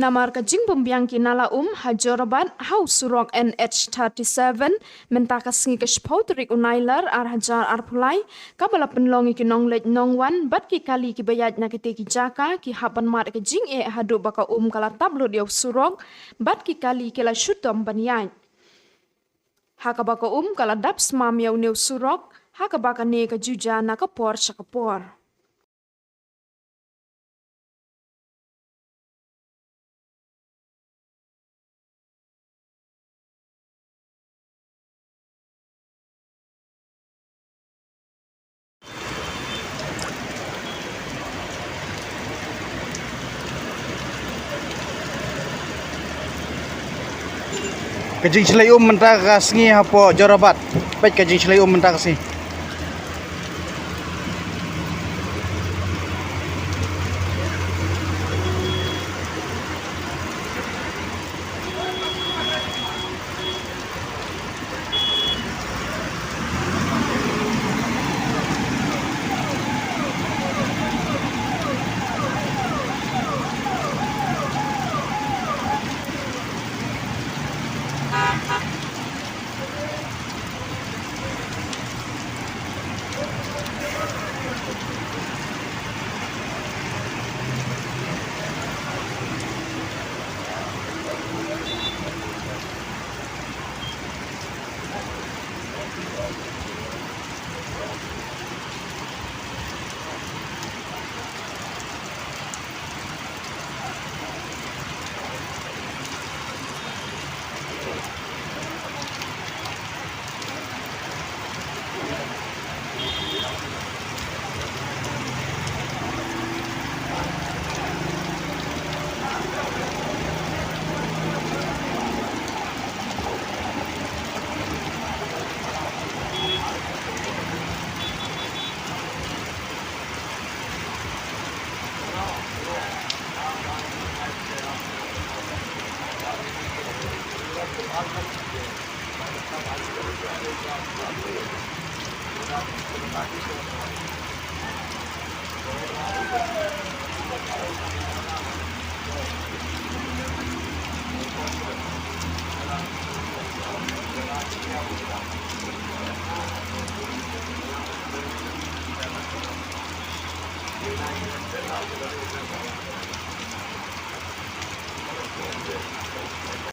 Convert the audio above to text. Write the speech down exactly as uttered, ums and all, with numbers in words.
Namar ka jingbymbiang ki nala um ha Jorabat ha u surok N H thirty-seven, mynta ka sngi ka shiphew tarik u Nailar ar hajar arphew lai, kaba la pynlong ïa ki nongleit nongwan bad ki kali kiba ïaid na kitei ki jaka ki hap ban mad ka jingeh haduh ba ka um ka la tap lut ïa u surok bad ki kali ki la shu dom ban ïaid. Ha kaba ka um ka la dap smam ïa une u surok, ha kaba kane ka ju jia na ka por sha ka por. Ka jingshlei um mynta ka sngi hapoh Jorabat. Peit ka jingshlei um mynta ka sngi.